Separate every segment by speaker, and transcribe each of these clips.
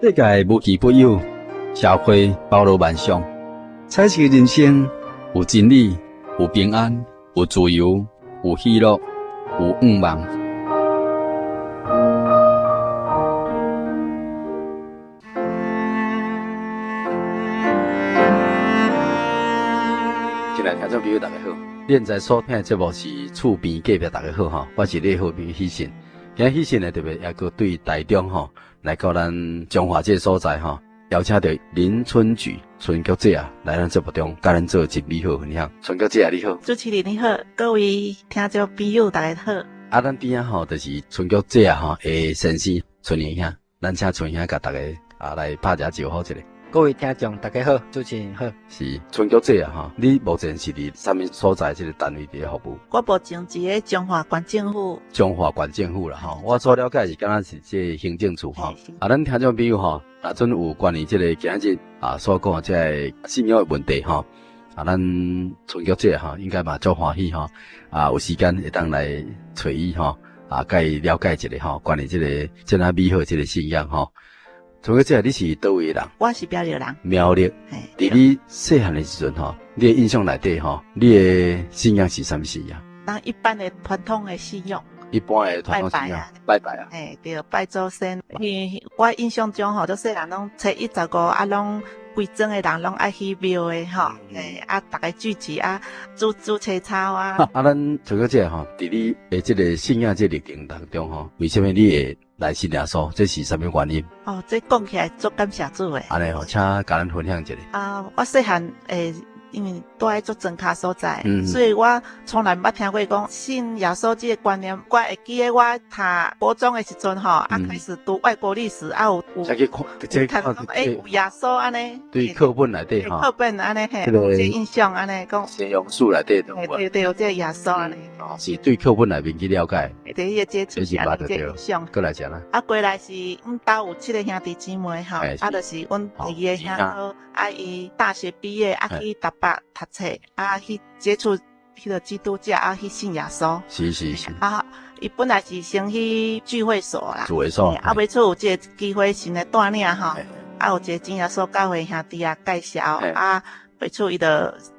Speaker 1: 世界無奇不有，社會包羅萬象，彩色人生有真理，有平安，有自由，有喜樂，有願望。親愛聽眾朋友，大家好！你現在所聽的節目是厝邊隔壁，大家好哈，我是你的好朋友喜信。今日喜信呢，特別也閣對台中吼來到咱彰化這個所在吼，邀請著林春菊春菊姐啊來咱節目中，佮咱做真美好分享。春菊姐啊，你好。
Speaker 2: 主持人你好，各位聽眾朋友大家好。
Speaker 1: 啊，咱邊仔吼就是春菊姐啊吼的先生春英兄，咱請春英兄共大家啊來拍一下招呼一下。
Speaker 3: 各位聽眾大家好，主持人好。
Speaker 1: 是春菊姐啊，吼，你目前是佇啥物所在這個單位佇咧服務？
Speaker 2: 我目前佇咧彰化縣政府。
Speaker 1: 彰化縣政府啦，吼，我所了解是敢若是這個行政處吼。啊，咱聽眾朋友吼，若陣有關於這個今日啊所講的這個信仰的問題吼，啊，咱春菊姐吼應該嘛足歡喜吼，啊，有時間會當來揣伊吼，啊，共伊了解一下吼，關於這個這麼美好這個信仰吼。春菊姐，你是佗位的人？
Speaker 2: 我是苗栗人。
Speaker 1: 苗栗。佇你細漢的時陣吼，你的印象內底吼，你的信仰是啥物信仰？
Speaker 2: 咱一般的傳統的信仰。
Speaker 1: 一般的傳統信仰。拜拜啊。
Speaker 2: 嘿，對，拜祖先。因為我印象中吼，就細漢攏初一十五啊，攏規莊的人攏愛去廟的吼，嘿，啊，逐家聚集啊，煮煮青草啊。
Speaker 1: 啊，咱春菊姐吼，佇你的這個信仰這個歷程當中吼，為啥物你會來信耶穌？這是啥物原因？
Speaker 2: 哦，這講起來足感謝主的。
Speaker 1: 按呢吼，請共咱分享一下。
Speaker 2: 啊，我細漢會因為住佇足莊跤所在，所以我從來毋捌聽過講信耶穌這個觀念。我會記得我讀國中的時陣吼，啊開始讀外國歷史，啊有有看講欸有耶穌按呢。
Speaker 1: 對課本內底吼。
Speaker 2: 課本按呢嘿，有這印象按呢講。
Speaker 1: 西洋書內底都有。
Speaker 2: 對對，有這個耶穌按呢。
Speaker 1: 哦，是對課本內面去了解。
Speaker 2: 對，彼個接觸，這個印象。
Speaker 1: 過來講啦。
Speaker 2: 啊，過來是阮兜有七個兄弟姊妹吼，啊，就是阮第二個兄哥，啊，伊大學畢業，啊，去台北讀冊，啊，去接觸彼個基督教，啊，去信耶穌。
Speaker 1: 是是是。
Speaker 2: 啊，伊本來是先去聚會所啦。
Speaker 1: 聚會所。
Speaker 2: 啊，尾厝有這個機會，神的帶領吼，啊，有一個真耶穌教會兄弟啊介紹，啊。尾厝伊就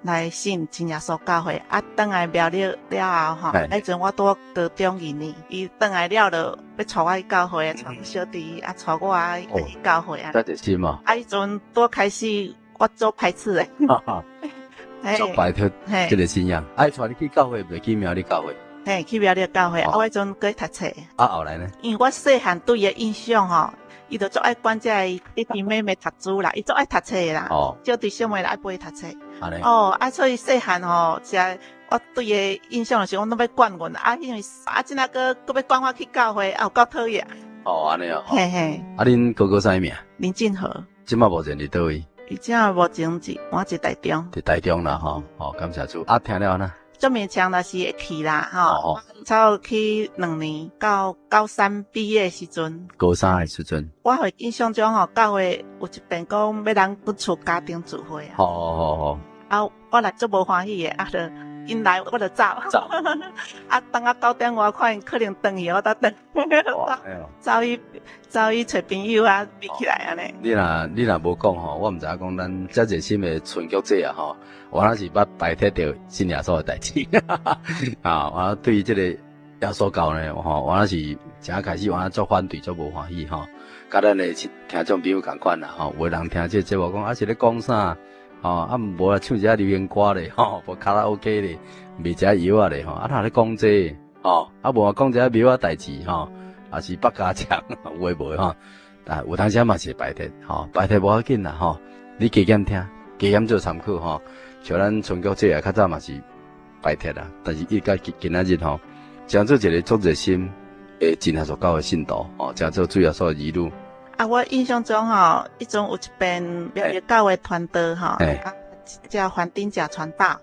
Speaker 2: 來信真耶穌教會，啊，轉來苗栗了後吼，彼陣我拄高中二年，伊轉來了就欲帶我去教會，帶小弟啊，帶我去教會啊。
Speaker 1: 這熱心哦。
Speaker 2: 啊，彼陣拄開始，我足排斥的。
Speaker 1: 足排斥這個信仰。啊，伊帶你去教會，袂去苗栗教會。
Speaker 2: 嘿，去苗栗教會，啊，我彼陣閣讀冊。
Speaker 1: 啊，後來呢？
Speaker 2: 因為我細漢對伊的印象吼。伊就足愛管這個弟弟妹妹讀書啦，伊足愛讀冊的啦。小弟小妹愛陪伊讀冊。哦，啊，所以細漢吼，是我對伊的印象就是，阮攏欲管阮，啊，因為啊，這若閣閣欲管我去教會，啊，有夠討厭。
Speaker 1: 哦，按呢哦。
Speaker 2: 嘿嘿。
Speaker 1: 啊，恁哥哥啥物名？
Speaker 2: 林俊和。
Speaker 1: 這馬目前佇佗位？
Speaker 2: 伊這馬目前佇我佇台中。
Speaker 1: 佇台中啦，吼，哦，感謝主。啊，聽了呢？
Speaker 2: 足勉強若是會去啦，吼，差不多去兩年，到高三畢業的時陣。
Speaker 1: 高三的時陣。
Speaker 2: 我會印象中吼，教會有一遍講欲咱去厝家庭聚會啊。
Speaker 1: 好好好。
Speaker 2: 啊，我來足無歡喜的，啊，就𪜶來我就走。
Speaker 1: 走。
Speaker 2: 啊，等到九點外，看𪜶可能轉去，我才轉。走去走去揣朋友啊，聚起來按呢。
Speaker 1: 你若無講吼，我毋知影講咱遮熱心的春菊姐啊吼，我若是捌排斥著信耶穌的代誌。啊，我對這個耶穌教呢，吼，我若是正開始，我若足反對，足無歡喜吼。佮咱的聽眾朋友仝款啦吼，有的人聽這個節目講啊是咧講啥？吼，啊無啊唱一下流行歌咧，吼，無卡拉 OK 咧，賣一下藥仔咧，吼，啊哪咧講這個，吼，啊無啊講一下廟仔代誌，吼，啊是百家講，有的無的吼，但有當時嘛是排斥，吼，排斥無要緊啦，吼，你加減聽，加減做參考，吼，像咱春菊姐啊，較早嘛是排斥啦，但是伊到今仔日吼，成做一個足熱心的真耶穌教的信徒，吼，成做主耶穌的兒女。
Speaker 2: 啊，我印象中吼，彼陣有一遍苗栗教會傳道吼，啊，叫黃丁甲傳道，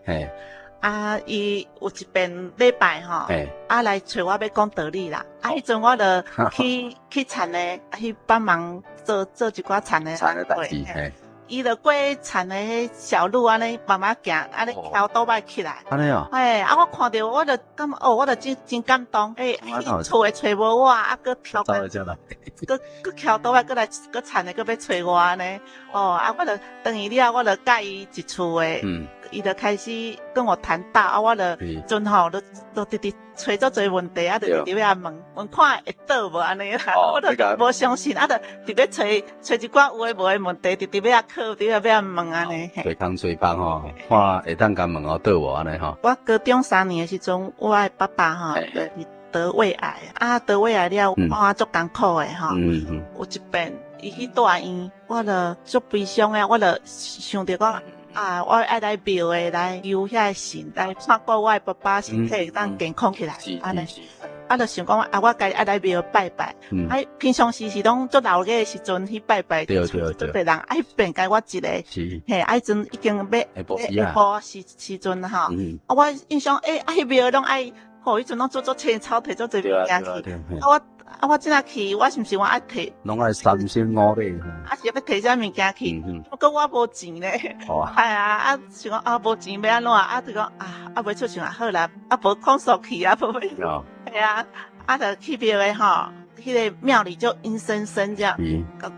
Speaker 2: 啊，伊有一遍禮拜吼，啊來揣我欲講道理啦，啊，彼陣我就去去田的，去幫忙做做一寡田的
Speaker 1: 田的代誌，
Speaker 2: 伊就过田的彼小路按呢慢慢行，按呢蹺倒摆起来。
Speaker 1: 按呢哦。
Speaker 2: 嘿，啊，我看著我就感觉哦，我就真真感动。欸，厝会揣无我，啊，阁蹺过，阁阁蹺倒摆，阁来阁田的，阁欲揣我按呢。哦，啊，我就转去了，我就佮伊一厝的，伊就开始跟我谈道，啊，我就阵吼，就就直直揣足济问题，啊，就直直欲共问问看会倒无按呢啦，我就无相信，啊，就直直揣揣一寡有的无的问题，直直欲共考，直直欲共问按呢。
Speaker 1: 揣空揣芳吼，看会当共问哦倒无按呢吼。
Speaker 2: 我高中3年的时阵，我的爸爸吼得胃癌，啊，得胃癌了，我足艰苦的吼。有一遍伊去住院，我就足悲伤的，我就想著讲。啊！我爱来庙的来求遐个神来看顾我的爸爸身体会当健康起来，按呢，啊，就想讲啊，我家己爱来庙拜拜。啊，平常时是拢做闹热的时阵去拜拜，足济人，啊，彼遍家我一个，嘿，啊，彼阵已经欲下晡时时阵吼，啊，我印象，欸，啊，彼庙拢爱，吼，彼阵拢做做青草，提足济物件去，啊，我。啊！我这仔去，我是毋是我爱提？
Speaker 1: 拢爱三牲五礼。
Speaker 2: 啊，是欲提啥物件去？不过我无钱咧。
Speaker 1: 好啊。
Speaker 2: 系啊，啊想讲啊无钱欲按怎？啊就讲啊啊袂出想啊好啦，啊无空手去啊无欲。系啊，啊就去庙的吼，彼个庙里就阴森森这样。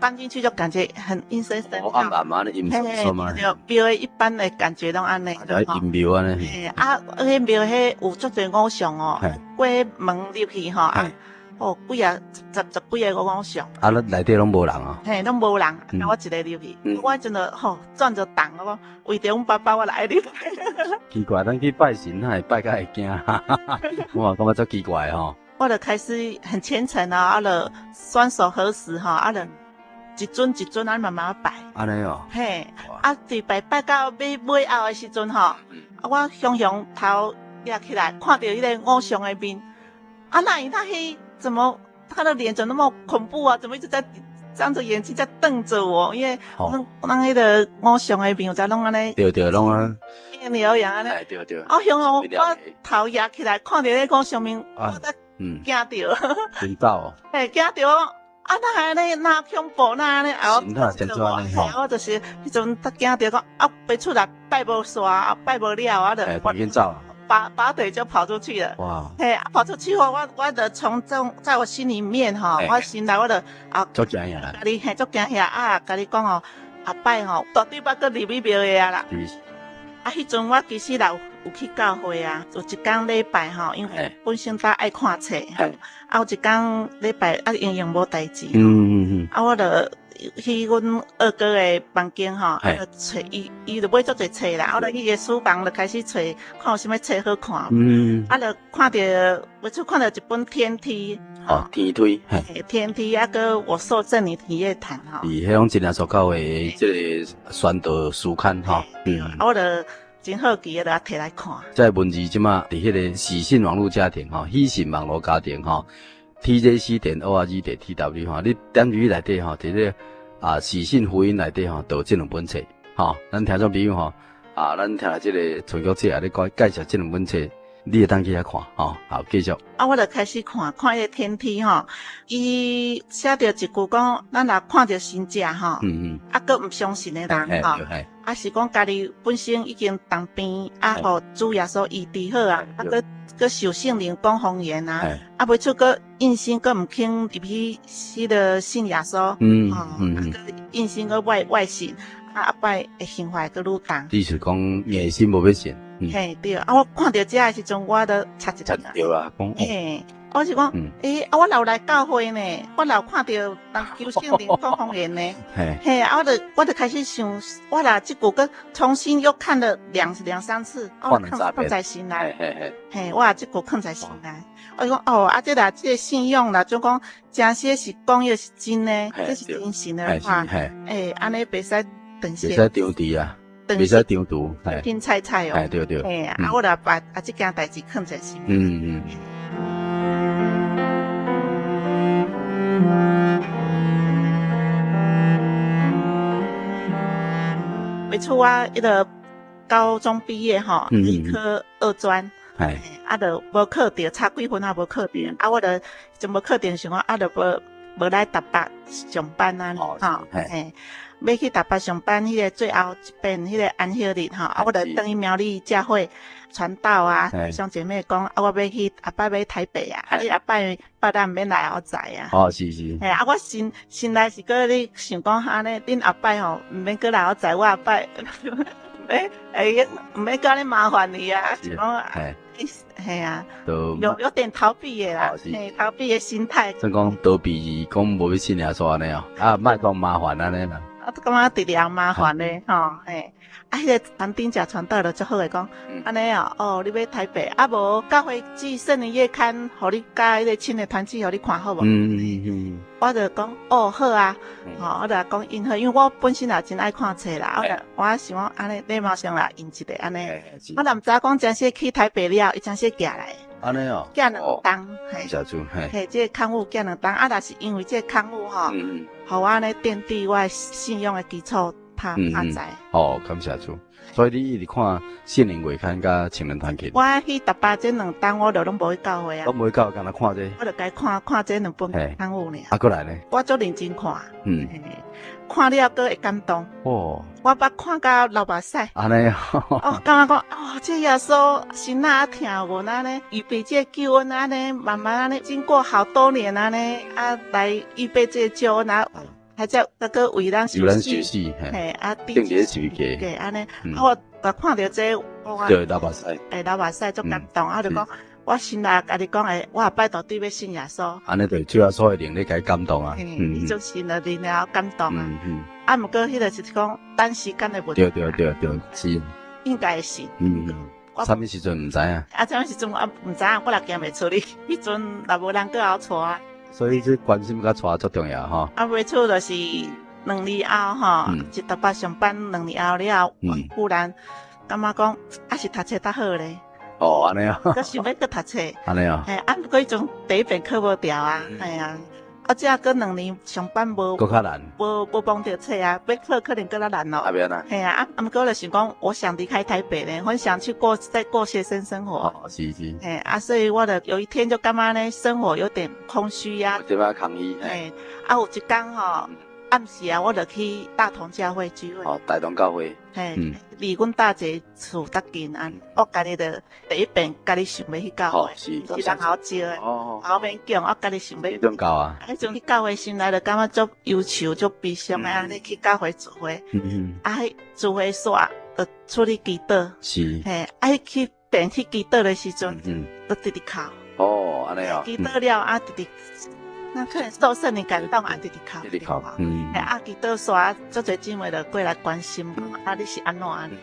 Speaker 2: 刚进去就感觉很阴森森。
Speaker 1: 暗暗啊，阴森森嘛。
Speaker 2: 对，庙的一般的感觉拢按呢。
Speaker 1: 啊，阴庙按呢。
Speaker 2: 嘿，啊，彼庙彼有足济偶像哦，过门入去吼啊。哦，几啊十十几个偶像。
Speaker 1: 啊，咱内底拢无人啊？
Speaker 2: 嘿，拢无人，啊，我一个入去，我彼阵就吼转就动，我讲为著阮爸爸，我来入去。
Speaker 1: 奇怪，咱去拜神，哪会拜甲会惊？我嘛感觉足奇怪吼。
Speaker 2: 我就开始很虔诚啊，啊，就双手合十吼，啊，就一尊一尊按呢慢慢拜。
Speaker 1: 按呢哦。
Speaker 2: 嘿，啊，伫拜拜到尾尾后的时阵吼，啊，我雄雄头举起来，看著彼个偶像的面，啊，那伊那彼。怎么他的脸怎么那么恐怖啊？怎么一直在张着眼睛在瞪着我？因为咱咱彼个偶像的面有在拢按呢，
Speaker 1: 对对，拢按
Speaker 2: 呢，鸟样按呢。
Speaker 1: 对对。
Speaker 2: 啊，雄雄，我头举起来看著彼个偶像面，我才惊著。
Speaker 1: 真走。
Speaker 2: 嘿，惊著我，啊，哪按呢？哪恐怖？哪按呢？啊，我就是彼阵才惊著讲，啊，袂出来拜无煞，拜无了，啊，就。
Speaker 1: 赶紧走。
Speaker 2: 拔拔腿就跑出去了。
Speaker 1: 哇！
Speaker 2: 嘿，跑出去后，我就从中在我心里面哈，我心内我就啊，
Speaker 1: 足惊吓啦！
Speaker 2: 共你嘿，足惊吓啊！共你讲哦，后摆吼，绝对毋阁入去庙的啊啦。啊，彼阵我其实也有去教会啊，有一工礼拜吼，因为本身较爱看册，啊，有一工礼拜啊，闲闲无代志，啊，我就去阮二哥的房间吼，啊，就揣伊，伊就买足济册啦，我就去伊的书房就开始揣，看有啥物册好看。啊，就看著，我就看著一本天梯。
Speaker 1: 哦，天梯。
Speaker 2: 天梯啊，阁我受浸你体验谈吼。
Speaker 1: 是，彼种真耶稣教会这个宣道书刊吼。
Speaker 2: 啊，我就真好奇的，就提来看。
Speaker 1: 这个文字这马伫彼个喜信网路家庭吼，喜信网路家庭吼。tjc.org.tw 吼，你点入去内底吼，伫咧啊喜信福音内底吼，就有这两本册吼。咱听众朋友吼，啊，咱听这个春菊姐啊，咧介绍这两本册，你会当去遐看吼。好，继续。
Speaker 2: 啊，我就开始看，看彼个天梯吼，伊写著一句讲，咱若看著神迹吼，啊，阁毋相信的人吼，啊是讲家己本身已经重病，啊，予主耶稣医治好啊，啊，阁阁受圣灵讲方言啊，啊，袂出阁硬心阁毋肯入去彼个信耶稣，啊，阁硬心阁外信，啊，后摆会刑罚阁愈重。
Speaker 1: 意思讲硬心无欲信。
Speaker 2: 嘿，对，啊，我看著这个时阵，我都插一
Speaker 1: 下。对啊，讲。
Speaker 2: 嘿，我是讲，欸，啊，我若有来教会呢，我若有看著人求圣灵讲方言呢。嘿，啊，我就开始想，我若这句阁重新又看了两三次，我放在心内。嘿，我这句放在心内。我就讲，哦，啊，这啦，这个信仰啦，就讲，真实是讲的是真的，这是真实的话，欸，按呢袂使断
Speaker 1: 线。袂使丢掉啊。袂使中途，
Speaker 2: 拼菜菜哦，
Speaker 1: 对对，
Speaker 2: 嘿啊，我就把啊这件代志囥在心。袂出我彼个高中毕业吼，去考二专，啊，就无考著，差几分也无考著，啊，我就就无考著，想讲啊，就无無來台北上班啊，吼，嘿，欲去台北上班，彼个最後一遍，彼个安息日吼，啊，我就轉去苗栗教會傳道啊，兄姐妹講，啊，我欲去後擺欲去台北啊，啊，你後擺拜咱毋免來予載啊。
Speaker 1: 哦，是是。
Speaker 2: 嘿，啊，我心心內是閣咧想講按呢，恁後擺吼毋免閣來予載，我後擺，欸欸，毋免閣按呢麻煩你啊，是講。嘿啊，有點逃避的啦，嘿，逃避的心態。
Speaker 1: 算講逃避，講無欲信耶穌按呢哦，啊，莫講麻煩按呢啦。
Speaker 2: 啊，都感覺直直麻煩咧，吼，嘿，啊，彼个傳頂食傳道就足好的講，按呢哦，哦，你欲台北，啊無教會寄聖靈月刊，予你佮彼个青年團契，予你看好無？我就講，哦，好啊，吼，我就講應好，因為我本身也真愛看冊啦，我想講按呢禮貌上來印一个按呢，我若毋知講真說去台北了，伊真說寄來。
Speaker 1: 按呢哦，
Speaker 2: 寄兩冬，
Speaker 1: 嘿，
Speaker 2: 嘿，這個刊物寄兩冬，啊，若是因為這個刊物吼，予我按呢奠定我信仰的基礎，拍拍在。
Speaker 1: 哦，感謝主。所以你一直看聖靈月刊佮青年團契。
Speaker 2: 我去台北這兩冬，我就攏無去教會啊。
Speaker 1: 攏無去教會，干焦看這個。
Speaker 2: 我就該看看這兩本刊物爾。
Speaker 1: 啊，閣來呢？
Speaker 2: 我足認真看。看了閣會感動。哦。我捌看甲流目屎。
Speaker 1: 按呢
Speaker 2: 哦，感覺講哦，這耶穌神哪疼阮按呢，預備這個救恩按呢，慢慢按呢，經過好多年按呢，啊，來預備這個救恩啊。還在閣閣為咱
Speaker 1: 受死，
Speaker 2: 嘿，啊，
Speaker 1: 釘佇十字
Speaker 2: 架，按呢，啊，我就看著這個，我
Speaker 1: 對，流目屎，
Speaker 2: 會流目屎，足感動，啊，就講我心內家己講，欸，我後擺到底欲信耶穌。
Speaker 1: 按呢對，主耶穌的靈咧共伊感動啊，
Speaker 2: 伊就信了靈了感動啊，啊，毋過彼個是講等時間的問題。
Speaker 1: 對對對對，是。
Speaker 2: 應該是。
Speaker 1: 啥物時陣毋知影？
Speaker 2: 啊，啥物時陣我毋知影，我若行袂出去，彼陣若無人閣後帶。
Speaker 1: 所以這關心佮帶足重要吼。
Speaker 2: 啊，尾厝就是兩年後吼，一台北上班兩年後了，忽然感覺講，還是讀冊較好咧。
Speaker 1: 哦，按呢啊。
Speaker 2: 閣想欲閣讀冊。
Speaker 1: 按呢啊。
Speaker 2: 嘿，啊，毋過彼陣第一遍考無著啊，嘿啊。啊，這閣兩年上班無，
Speaker 1: 閣較難。
Speaker 2: 無碰著冊啊，欲考可能閣較難咯。
Speaker 1: 啊，欲按怎？
Speaker 2: 嘿啊，啊，毋過我就想講，我想離開台北咧，很想去過再過學生生活。
Speaker 1: 哦，是是。
Speaker 2: 嘿，啊，所以我就有一天就感覺呢，生活有點空虛呀。
Speaker 1: 有點仔空虛。
Speaker 2: 嘿，啊，有一工吼，暗時啊，我就去大同教會聚會。
Speaker 1: 哦，大同教會。
Speaker 2: 嘿，離阮大姐厝較近啊，我家己就第一遍家己想欲去教會，是人後招的，後勉強，我家己想欲。
Speaker 1: 彼陣教啊？
Speaker 2: 彼陣去教會心內就感覺足憂愁、足悲傷的，按呢去教會聚會。啊，聚會煞就出去祈禱。
Speaker 1: 是。
Speaker 2: 嘿，啊，去變去祈禱的時陣，都直直哭。
Speaker 1: 哦，按呢哦。
Speaker 2: 祈禱了啊，直直。那可能受聖靈感動啊，直直哭，
Speaker 1: 直直哭，嗯。
Speaker 2: 啊，祈禱煞，足濟姊妹就過來關心我，啊，你是按怎按呢？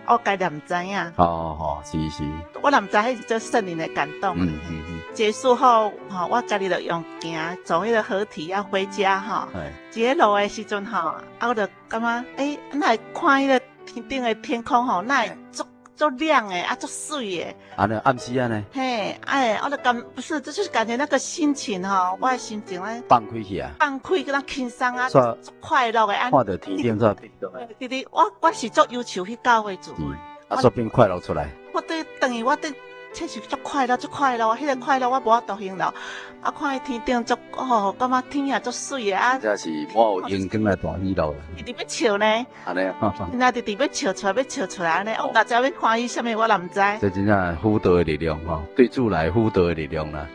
Speaker 2: 我家己毋知影。
Speaker 1: 哦哦，是是。
Speaker 2: 我若毋知彼是做聖靈的感動。結束後，吼，我家己就用行走彼個河堤要回家吼。佇咧路的時陣吼，啊，我就感覺，欸，哪會看彼個天頂的天空吼，哪會足足亮的，啊，足媠的。
Speaker 1: 按呢，暗時按呢。
Speaker 2: 嘿，哎，我就感不是，這就是感覺那個心情吼，我的心情咧。
Speaker 1: 放開去啊。
Speaker 2: 放開，敢若輕鬆啊，足快樂的。
Speaker 1: 看著天頂煞變動。
Speaker 2: 對對，我是足憂愁去教會聚會。
Speaker 1: 啊，煞變快樂出來。
Speaker 2: 我對，等於我對，確實足快樂，足快樂，彼個快樂我無法度形容。啊，看彼天頂足哦，感覺天也足媠的啊。
Speaker 1: 這是滿有榮光的大喜樂。
Speaker 2: 直直欲笑呢。
Speaker 1: 按呢啊。
Speaker 2: 那直直欲笑出來，欲笑出來按呢，我若知欲歡喜啥物，我也毋知。
Speaker 1: 這真正輔導的力量吼，對主來輔導的力量啦。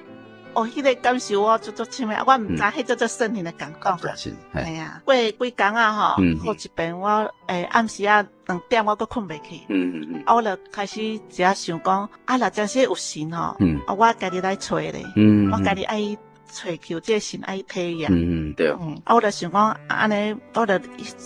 Speaker 2: 哦，彼個感受我足足深的，我毋知彼叫做聖靈的感動。
Speaker 1: 是，
Speaker 2: 嘿啊，過幾工啊吼，好一遍我暗時啊兩點我閣睏袂去。啊，我就開始一下想講，啊，若真是有神吼，啊，我家己來揣咧，我家己愛揣求這個神愛體驗。
Speaker 1: 對。
Speaker 2: 啊，我就想講，按呢，我就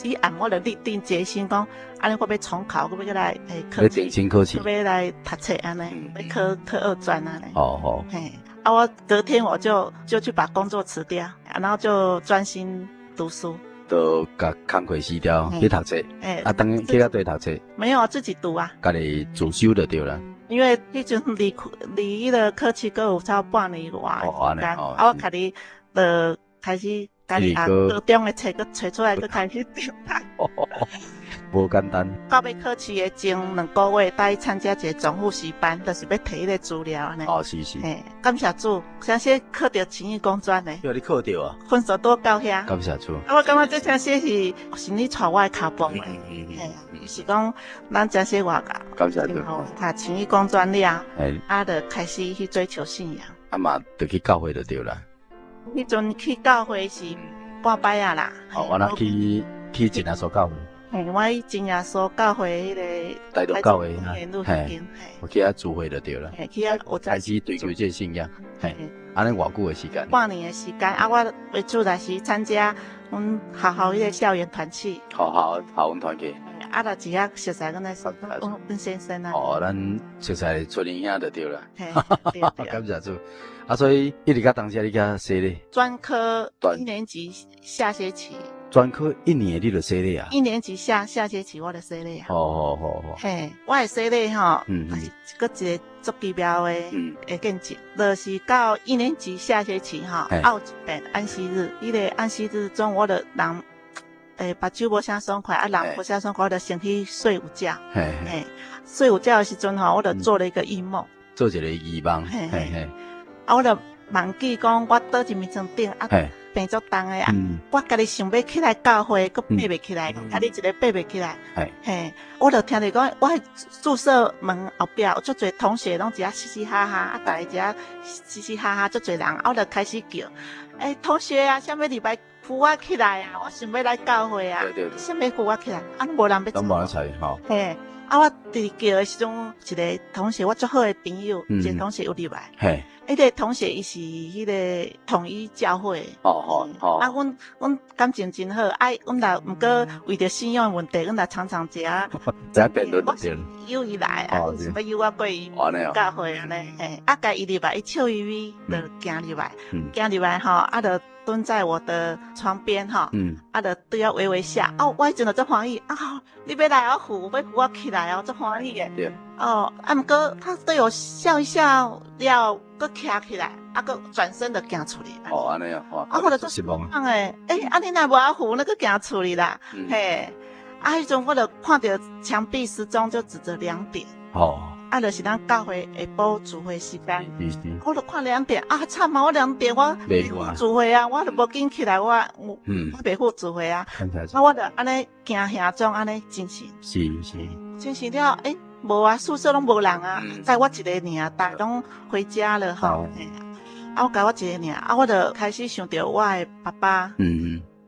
Speaker 2: 彼暗我就立定決心講，按呢我欲重考，我欲來考
Speaker 1: 試，考試，
Speaker 2: 我欲來讀冊按呢，欲考考二專按呢。
Speaker 1: 哦哦。
Speaker 2: 嘿。啊！我隔天我就去把工作辭掉，然後就專心讀書。
Speaker 1: 就共工課辭掉去讀冊。啊，等去遐對讀冊。
Speaker 2: 沒有，自己讀啊。
Speaker 1: 家己自修就對啦。
Speaker 2: 因為彼陣離離彼個考試閣有差不多半年外時間，啊，我家己就開始家己啊高中的冊閣揣出來，閣開始讀。
Speaker 1: 無簡單。
Speaker 2: 到欲考試的前2個月，帶參加一個總復習班，就是欲提彼个資料按呢。
Speaker 1: 哦，是是。
Speaker 2: 嘿，感謝主，啥說考著晴雨公專的。
Speaker 1: 予你考著啊？
Speaker 2: 分數拄到遐。
Speaker 1: 感謝主。
Speaker 2: 啊，我感覺這啥說是是你帶我的跤步的。嘿啊，是講咱這些外教。
Speaker 1: 感謝主。
Speaker 2: 讀晴雨公專了，啊，就開始去追求信仰。
Speaker 1: 啊嘛，就去教會就對啦。
Speaker 2: 彼陣去教會是半擺仔啦。
Speaker 1: 哦，我若去真耶穌教會。
Speaker 2: 嘿，我去真耶穌教會彼個
Speaker 1: 台中教會，嘿，我去遐聚會就對啦。
Speaker 2: 嘿，去遐我
Speaker 1: 開始追求這個信仰。嘿，按呢偌久的時間？
Speaker 2: 半年的時間啊，我為主來是參加阮學校彼個校園團契。
Speaker 1: 學校校園團契。
Speaker 2: 啊，就佇遐熟似阮的阮先生啊。
Speaker 1: 哦，咱熟似春林兄就對啦。
Speaker 2: 嘿，對對。
Speaker 1: 感謝主。啊，所以一直到當時你才洗禮。
Speaker 2: 專科一年級下學期。
Speaker 1: 專科一年你就洗禮啊？
Speaker 2: 一年級下下學期我就洗禮啊。
Speaker 1: 好好好好。
Speaker 2: 嘿，我的洗禮吼，是閣一個足奇妙的見證，就是到一年級下學期吼，有一遍安息日，彼個安息日中我就人，目睭無啥爽快，啊人無啥爽快，我就先去睡午覺。嘿，睡午覺的時陣吼，我就做了一個異夢。
Speaker 1: 做一個異夢。嘿嘿。
Speaker 2: 啊，我就夢見講我倒一眠床頂啊。病足重的啊！我家己想欲起來教會，閣爬袂起來，家己一个爬袂起來。嘿，我就聽著講，我宿舍門後壁有足濟同學攏佇遐嘻嘻哈哈，啊，逐个佇遐嘻嘻哈哈，足濟人，啊，我就開始叫，欸，同學啊，啥物禮拜扶我起來啊？我想欲來教會啊，啥物扶我起來？啊，攏無人欲。
Speaker 1: 攏無人睬吼。
Speaker 2: 嘿，啊，我佇叫的時陣，一個同學，我足好的朋友，一個同學有入來。
Speaker 1: 嘿。
Speaker 2: 彼個同學伊是彼個統一教會，
Speaker 1: 哦哦哦，
Speaker 2: 啊，阮感情真好，啊，阮若毋過為著信仰問題，阮若常常這樣，
Speaker 1: 這辯論對。
Speaker 2: 誘伊來啊，想欲誘我過伊教會按呢，嘿，啊，共伊入來，伊笑眯眯就行入來，行入來吼，啊，就蹲在我的床邊吼，啊，就對我微微笑，哦，我彼陣就足歡喜，啊，你欲來我扶，欲扶我起來哦，足歡喜的。哦，啊，毋過他對我笑一笑了，閣徛起來，啊，閣轉身就行出去。
Speaker 1: 哦，按呢啊，
Speaker 2: 啊，我就足失望的，欸，啊，你若無愛扶，你閣行出去啦，嘿，啊，彼陣我就看著牆壁時鐘就指著2點。
Speaker 1: 哦。
Speaker 2: 啊，就是咱教會下晡聚會時間。我就看2點，啊，慘啊！我2點我袂赴聚會啊，我就無緊起來，我袂赴聚會啊。啊，我就按呢驚嚇中按呢精神。
Speaker 1: 是是。
Speaker 2: 精神了，欸，無啊，宿舍攏無人啊，載我一个爾，逐家攏回家了吼。啊，我共我一個爾，啊，我就開始想著我的爸爸，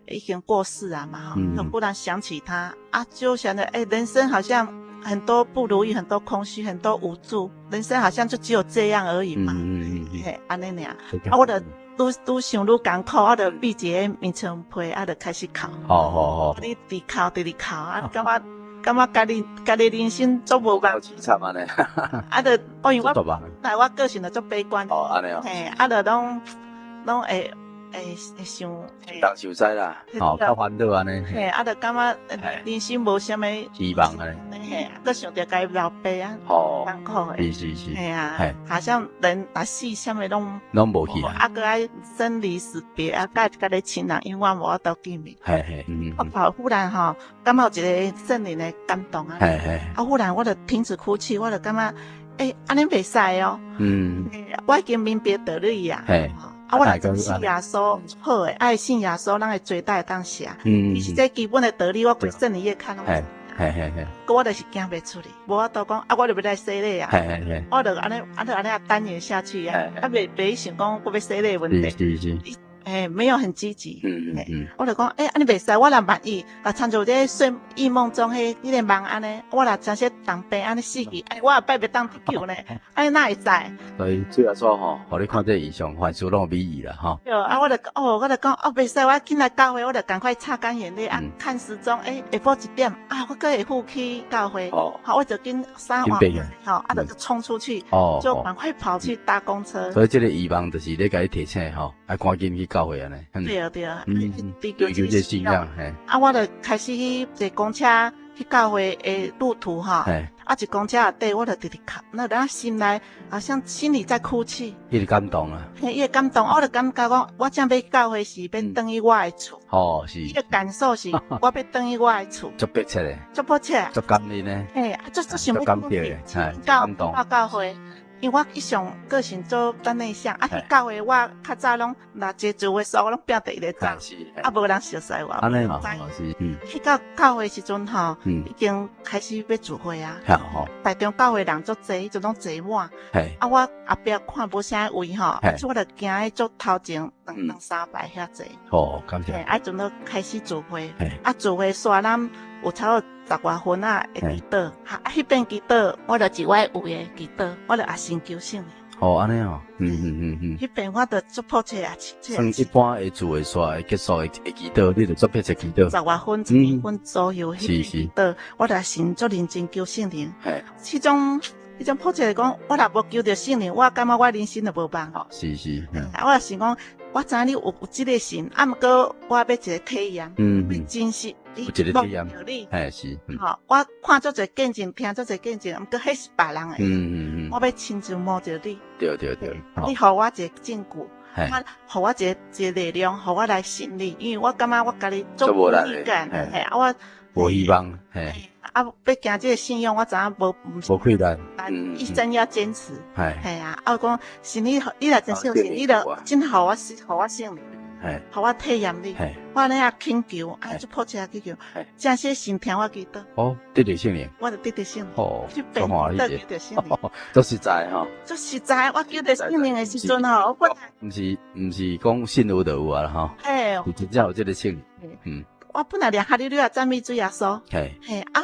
Speaker 2: 已經過世啊嘛吼，就忽然想起他，啊，就想著，欸，人生好像很多不如意，很多空虛，很多無助，人生好像就只有這樣而已嘛。嘿，按呢爾，啊，我就愈愈想愈艱苦，我就閉一个眠床被，啊，就開始哭。
Speaker 1: 好好好。
Speaker 2: 你佇哭，佇佇哭，啊，感覺。感覺家己家己人生足無望，
Speaker 1: 凄慘按呢。
Speaker 2: 啊，就因為我，來我個性就足悲觀。
Speaker 1: 哦，按呢哦。
Speaker 2: 嘿，啊，就攏攏會會會想。
Speaker 1: 當想西啦，吼，較煩惱按呢。
Speaker 2: 嘿，啊，就感覺人生無啥物
Speaker 1: 希望按呢。
Speaker 2: 嘿，閣想著家己老爸啊，艱苦的。
Speaker 1: 是是是。
Speaker 2: 嘿啊，好像人若死，啥物攏
Speaker 1: 攏無去啊。
Speaker 2: 啊，閣愛生離死別啊，佮家己親人永遠無法度見面。
Speaker 1: 嘿嘿，嗯。
Speaker 2: 我忽然吼，感覺有一個聖靈的感動啊。
Speaker 1: 嘿嘿。
Speaker 2: 啊，忽然我就停止哭泣，我就感覺，欸，按呢袂使哦。
Speaker 1: 嗯。
Speaker 2: 我已經明白道理啊。
Speaker 1: 嘿。
Speaker 2: 啊，我若信耶穌好的，愛信耶穌，咱的罪會當赦。嗯。其實這基本的道理，我規聖靈也看攏知。
Speaker 1: 嘿嘿嘿。
Speaker 2: 閣我就是行袂出去，無法度講，啊，我就欲來洗禮啊。
Speaker 1: 嘿嘿嘿。
Speaker 2: 我就按呢，啊，就按呢單言下去啊，啊，袂想講閣欲洗禮的問題。
Speaker 1: 是是是。
Speaker 2: 欸，沒有很積極。
Speaker 1: 嗯嗯嗯。
Speaker 2: 我就講，欸，按呢袂使，我若萬一，啊，親像這睡異夢中彼彼個夢按呢，我若真說重病按呢死去，欸，我後擺袂當得救呢，按呢哪會使？
Speaker 1: 所以主耶穌吼，予你看這異象，凡事攏有美意啦，吼。
Speaker 2: 對，啊，我就哦，我就講，哦，袂使，我緊來教會，我就趕快擦乾眼淚啊，看時鐘，欸，下晡1點，啊，我閣會赴去教會。
Speaker 1: 哦。
Speaker 2: 好，我就緊衫換，好，啊，就衝出去，
Speaker 1: 哦，
Speaker 2: 就趕快跑去搭公車。
Speaker 1: 所以這個異夢就是咧共你提醒吼，愛趕緊去教會按呢。
Speaker 2: 對啊對啊，
Speaker 1: 嗯，追求這個信仰，嘿。
Speaker 2: 啊，我就開始去坐公車，去教會的路途吼，啊，一公車內底我就直直哭，那咱心內好像心裡在哭泣。
Speaker 1: 伊會感動啊！
Speaker 2: 嘿，伊會感動，我就感覺講，我正欲教會是欲轉去我的厝。
Speaker 1: 哦，是。
Speaker 2: 彼個感受是，我欲轉去我的厝。
Speaker 1: 足迫切的。
Speaker 2: 足迫切。
Speaker 1: 足感人的。
Speaker 2: 嘿，啊，足足想欲
Speaker 1: 感動的，感動。
Speaker 2: 到教會。因為我一向個性做較內向，啊，去教會我較早攏若一個聚會所，我攏拼第一个走，啊，無人熟似我。
Speaker 1: 按呢嘛，是。
Speaker 2: 去到教會時陣吼，已經開始欲聚會啊。台中教會人足濟，彼陣攏坐滿。啊，我後壁看無啥位吼，所以我就行去足頭前兩兩三排遐坐。
Speaker 1: 哦，感謝。
Speaker 2: 啊，陣就開始聚會。啊，聚會煞咱有差不多十外分仔的祈禱，啊，彼遍祈禱，我就一我位的祈禱，我就也先求聖靈。
Speaker 1: 哦，按呢哦，
Speaker 2: 彼遍我就足迫切啊，
Speaker 1: 算一般的聚會煞會結束的祈禱，你就足迫切祈禱。
Speaker 2: 十外分、十分左右，彼遍祈禱，我就先足認真求聖靈。彼種迫切講，我若無求著聖靈，我感覺我人生就無望。
Speaker 1: 是是。
Speaker 2: 啊，我就想講，我知影你有這個神，啊，毋過我欲一個體驗，欲真實。
Speaker 1: 有一個體驗，嘿是。
Speaker 2: 吼，我看足濟見證，聽足濟見證，毋過彼是別人的。我欲親自摸著你。
Speaker 1: 對對對。
Speaker 2: 你予我一個證據，我予我一個一個力量，予我來信你，因為我感覺我家己足無力感，嘿啊我。
Speaker 1: 無希望，嘿。
Speaker 2: 啊，欲行這個信仰，我知影無
Speaker 1: 無困難，
Speaker 2: 一生要堅持。嘿啊，啊我講是你，你若真相信，你就真予我予我聖靈。予我體驗你，我按呢啊懇求，啊足迫切去求，真實神聽我祈禱。
Speaker 1: 哦，得著聖靈。
Speaker 2: 我就得著聖靈。
Speaker 1: 哦，
Speaker 2: 足歡喜得著聖靈。
Speaker 1: 足實在吼。
Speaker 2: 足實在，我求著聖靈的時陣吼，我本來。
Speaker 1: 毋是講信有就有啊吼。
Speaker 2: 嘿。
Speaker 1: 是真正有這個聖靈。
Speaker 2: 我本來念哈利路亞讚美主耶穌。嘿啊，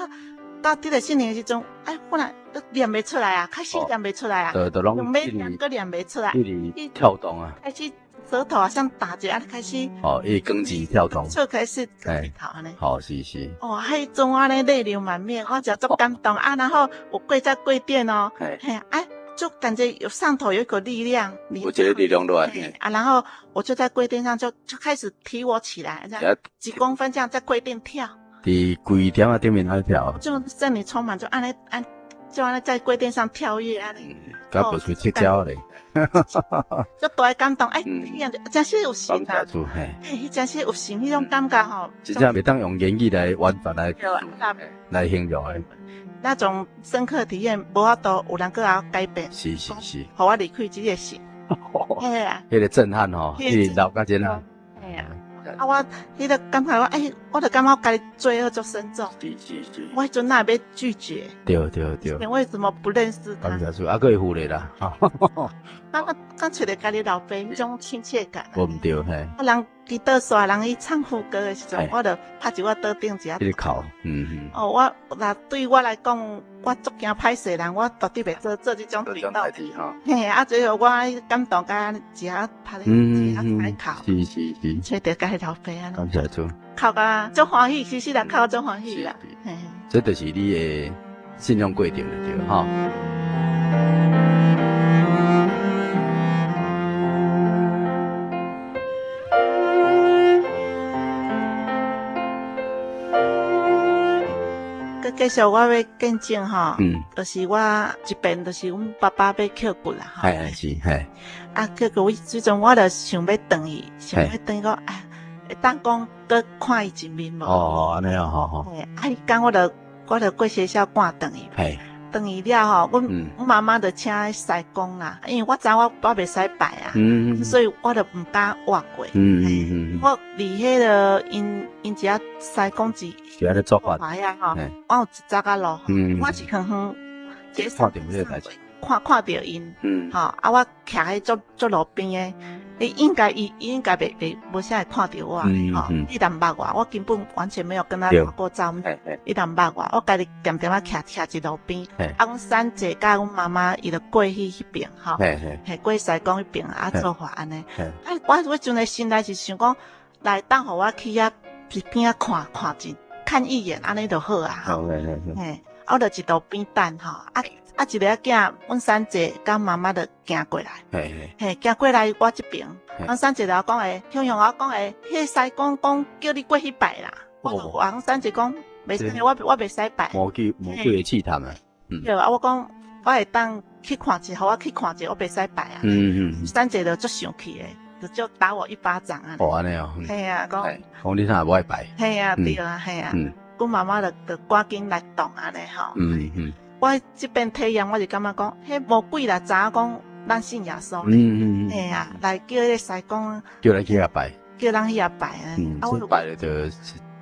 Speaker 2: 到得著聖靈的時陣，哎，本來都念袂出來啊，開始念袂出來啊。
Speaker 1: 都攏。
Speaker 2: 用欲念，閣念袂出來。
Speaker 1: 一直跳動啊。
Speaker 2: 開始。舌頭好像打結啊，開始
Speaker 1: 哦，伊光子跳動，
Speaker 2: 就開始頭按呢。
Speaker 1: 好，是是。
Speaker 2: 哦，彼陣我咧淚流滿面，我就足感動啊。然後我跪在跪墊哦，嘿，哎，就感覺有上頭有一個力量，
Speaker 1: 有這個力量落來。
Speaker 2: 啊，然後我就在跪墊上就開始提我起來，這樣幾公分這樣在跪墊跳。
Speaker 1: 佇跪墊仔頂面按呢跳。
Speaker 2: 就聖靈充滿，就按呢按，就按呢在跪墊上跳躍按呢。
Speaker 1: 敢無出七腳咧？
Speaker 2: 足大的感動，哎，真是有神啊！嘿，真是有神彼種感覺吼。
Speaker 1: 真正袂當用言語來完全來形容的。
Speaker 2: 那種深刻體驗，無法度有人閣會改變。
Speaker 1: 是是是。
Speaker 2: 予我離開這個神。嘿啊。
Speaker 1: 彼個震撼吼，彼個老甲真啊。
Speaker 2: 嘿啊。啊，我彼個感覺我，哎，我就感覺我家己罪惡足深重。
Speaker 1: 是是是。
Speaker 2: 我彼陣哪會欲拒絕？
Speaker 1: 對對對。
Speaker 2: 你為什麼不認識他？
Speaker 1: 感謝主，啊，閣會負咧啦。
Speaker 2: 啊，我敢揣著家己老爸彼種親切感。
Speaker 1: 無毋對嘿。
Speaker 2: 啊，人祈禱煞，人伊唱副歌的時陣，我就拍一我桌頂一下。
Speaker 1: 一直哭，
Speaker 2: 哦，我若對我來講，我足驚歹勢人，我絕對袂做這種舉動。嘿，啊，最後我感動甲一下拍咧，一下來哭。
Speaker 1: 是是是。
Speaker 2: 揣著家己老爸啊。
Speaker 1: 感謝主。
Speaker 2: 哭甲足歡喜，其實也哭甲足歡喜啦。嘿。
Speaker 1: 這就是你的信仰過程對吼。
Speaker 2: 繼續我欲見證吼，就是我一邊就是阮爸爸欲抾骨啦，吼，
Speaker 1: 是嘿。
Speaker 2: 啊，抾骨，這陣我就想欲轉去，想欲轉去講，啊，會當講閣看伊一面無？
Speaker 1: 哦，按呢哦，好好。
Speaker 2: 嘿，啊，彼工我就過學校趕轉去。
Speaker 1: 嘿。
Speaker 2: 轉去了吼，阮媽媽就請師公啦，因為我知我袂使拜啊，所以我就毋敢活過。我佇彼个𪜶一仔師公是
Speaker 1: 是按呢做法
Speaker 2: 遐吼，我有一閘仔路，我是遠遠
Speaker 1: 看著彼个代誌，
Speaker 2: 看著𪜶，吼啊，我徛喺足路邊的。伊應該伊應該袂無啥會看著我，吼，伊若毋捌我，我根本完全沒有跟他打過照面。伊若毋捌我，我家己恬恬仔徛佇路邊。啊，阮三姐佮阮媽媽伊就過去彼邊，吼，嘿，過師公彼邊啊做法按呢。啊，我陣的心內是想講，來當予我去遐邊仔看看一看一眼，按呢就好啊。嘿，啊，我就一路邊等吼，啊。啊，一個仔囝，阮三姐佮媽媽就行過來，嘿，行過來我這邊，阮三姐就講會，雄雄我講會，彼個師公講叫你過去拜啦。我阮三姐講，袂使，我袂使拜。
Speaker 1: 魔鬼魔鬼的試探啊。
Speaker 2: 對啊，我講我會當去看者，予我去看者，我袂使拜啊。三姐就足生氣的，就打我一巴掌啊。
Speaker 1: 哦，按呢哦。
Speaker 2: 嘿啊，講。
Speaker 1: 講你哪會無愛拜？
Speaker 2: 嘿啊，對啊，嘿啊。阮媽媽就趕緊來擋按呢吼。我這邊體驗，我就感覺講，彼魔鬼啦，知影講咱信耶穌。嘿啊，來叫彼個師公。
Speaker 1: 叫咱去遐拜。
Speaker 2: 叫咱去遐拜啊。
Speaker 1: 啊，我拜了就。